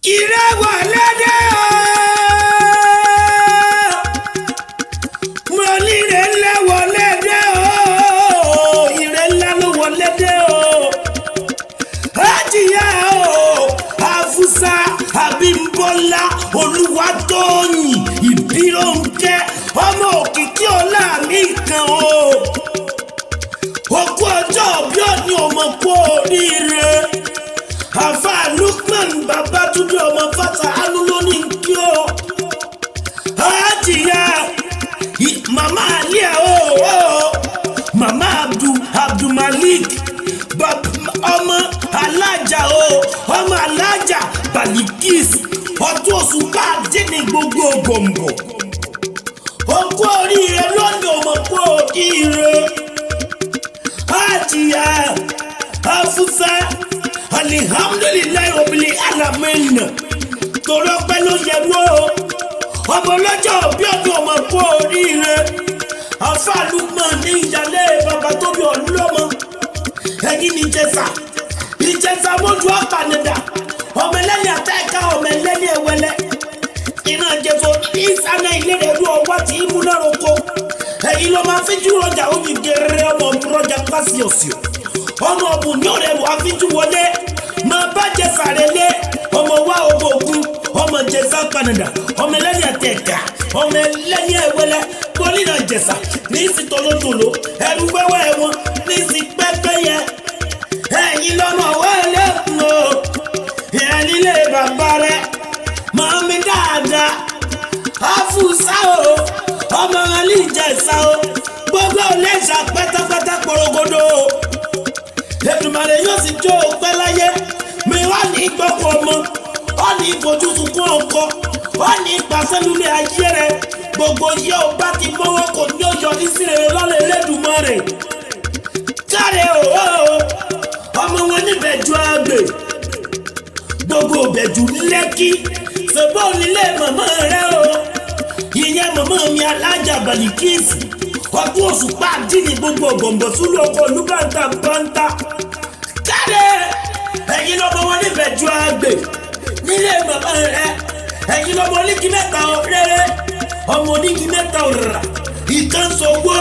Ire wọlé dé o, mo ní ire ńlá wọlé dé o, ire ńlá ló wọlé dé o. Hájìyá o, Afusa Abímbọ́lá Olúwatóyìn Ìbírónkẹ́, ọmọ òkìkí ọlá mi kan o. Òkú ọjọ́ bí òní ọmọ kú oríire. Àfa Lukman Babatunde ọmọ Fata Anu ló ní kí o. Hájìyá Màmá Alia o, Màmá Abdulmalik, ọmọ alájà o, ọmọ alájà Balikis, ọdún oṣù káàdé ní gbogbo gbòǹgbò. Òkú oríire lónìí ọmọ kú oríire. Hájìyá Afusa, alihamdulilayi obìnrin alamẹ́nà, torí ọpẹ́ ló yẹ wó o. Ọmọ ọlọ́jọ́ bí ọdún ọmọ kú oríire. Àfàlùmọ̀ ní ìyálé bàbá tó bí ọlọ́mọ. Ẹ̀yin ní Ìjẹ̀ṣà, Ìjẹ̀ṣà mójú ọ̀pànìdà, ọmọ ẹlẹ́ni àtẹ́ẹ̀ká, ọmọ ẹlẹ́ni ẹ̀wẹ̀lẹ́. Ìran Ìjẹ̀ṣà ní ìsànà ilé rẹ̀ rú ọwọ́ tí í múná roko. Ẹ̀yin ló máa fíjú rọjà oyin gẹ̀rẹ́, ọmọ rọjà pàṣẹ ọ̀sẹ̀. Ọmọ ọ̀bùn ní ọ̀rẹ́ rù àfíjú wọlé. Máa bá Jẹ̀ṣà rẹ̀ lé. Ọmọ wa ọmọ ogun, ọmọ Ìjẹ̀ṣà panadà, ọmọ ẹlẹ́ni àtẹ̀ẹ̀ká, ọmọ ẹlẹ́ni ẹ̀wẹ̀lẹ́. Bọ́lí náà Ìjẹ̀ṣà ní sí tolótoló, ẹrú wẹ́wẹ́ wọn ní sí pẹ́pẹ́yẹ. Ẹ̀yin lọ́mọ wẹ́lẹ́ kù o, ìyẹn nílé bàbá rẹ̀, màmí dáadáa. Afusa o, ọmọ wọn ní Ìjẹ̀ṣà o, gbogbo Iléṣà pátápátá porogodo o. Èdùmàrè yóò sì jó o pẹ́ láyé. Mi wá ní gbọ́kọ̀ ọmọ, ó ní ìfojú sunkún ọkọ, ó ní ìpàṣẹ lulẹ̀ ayé rẹ̀. Gbogbo yẹ o bá ti mọ́wọ́ kò ní ó yọrí sí rere lọ́lẹ̀ Elédùmarè. Káre o, ọmọ wọn níbẹ̀ ju àgbè, gbogbo òbẹ̀jù Lẹ́kí, ṣèbó nílé màmá rẹ o. Ìyẹn màmá mi alájà Balikisi, ọdún oṣù pàdé ní gbogbo gbọ̀ngbọ̀n súlù ọkọ̀ olúbàntà bàntà. Káre, ẹ̀yin lọ́mọ wọn níbẹ̀ ju àgbè nílé màmá rẹ. Ẹ̀yin lọ́mọ onígi mẹ́ta rere, ọmọ onígi mẹ́ta òrà, ìkan sowó,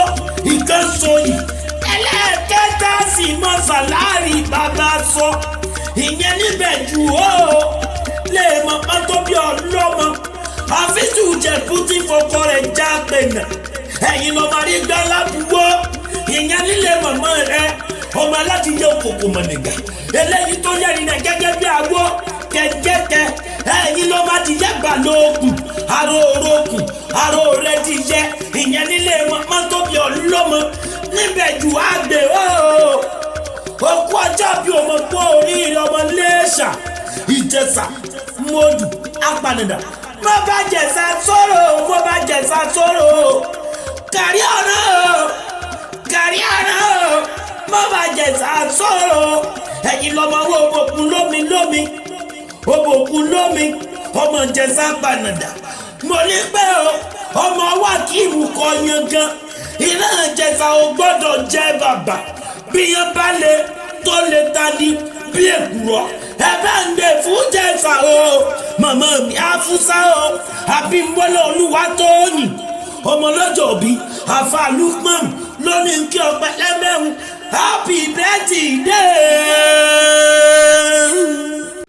ìkan soyì, ẹlẹ́ẹ̀kẹta sì mọ sàlárì bàbá sọ. Ìyẹn níbẹ̀ jù ó lè mọ pátó bí ọlọ́mọ. Àfíjù Ìjẹ̀bú tí fọkọ rẹ̀ já gbẹ̀nà. Ẹ̀yin lọ́mọ rí gbálábùwọ́, ìyẹn nílé màmá rẹ. Ọmọ aládìyẹ òkòkò mọ̀nìgà, eléyìí tó yẹ̀rì náà gẹ́gẹ́ bí àgbo kẹ̀kẹ́kẹ́. Ẹ̀yin lọ́mọ adìyẹ balógun, aró orókùn, aró rẹ̀ dìyẹ. Ìyẹn nílé màmá tó bí ọlọ́mọ níbẹ̀ jù àgbẹ̀ o. Òkú ọjọ́ bí ọmọ kú oríire, ọmọ Iléṣà Ìjẹ̀ṣà mọ́dù apanìdà. Mo bá Jẹ̀ṣà sọ̀rọ̀, mo bá Jẹ̀ṣà sọ̀rọ̀, kárí ọ̀nà o, kárí ọ̀nà o, mo bá Jẹ̀ṣà sọ̀rọ̀. Ẹ̀yin lọ́mọ wo òbòkun lómi lómi, òbòkun lómi, ọmọ Ìjẹ̀ṣà panìdà. Mo ní pé o, ọmọ wa kì í mú kọ yangan. Iná Ìjẹ̀ṣà ò gbọ́dọ̀ jẹ́ bàbà. Bí yẹn bá lè tó lè ta ni bí èkùrọ́. Ẹ bá ń gbé fún Jẹ̀ṣà o, màmá mi Afusa o, Abímbọ́lá Olúwatóyìn, ọmọ lọ́jọ́ bí Àfa Lukman lónìí kí ọpẹ́ lẹ́mẹ̀rún. Happy birthday.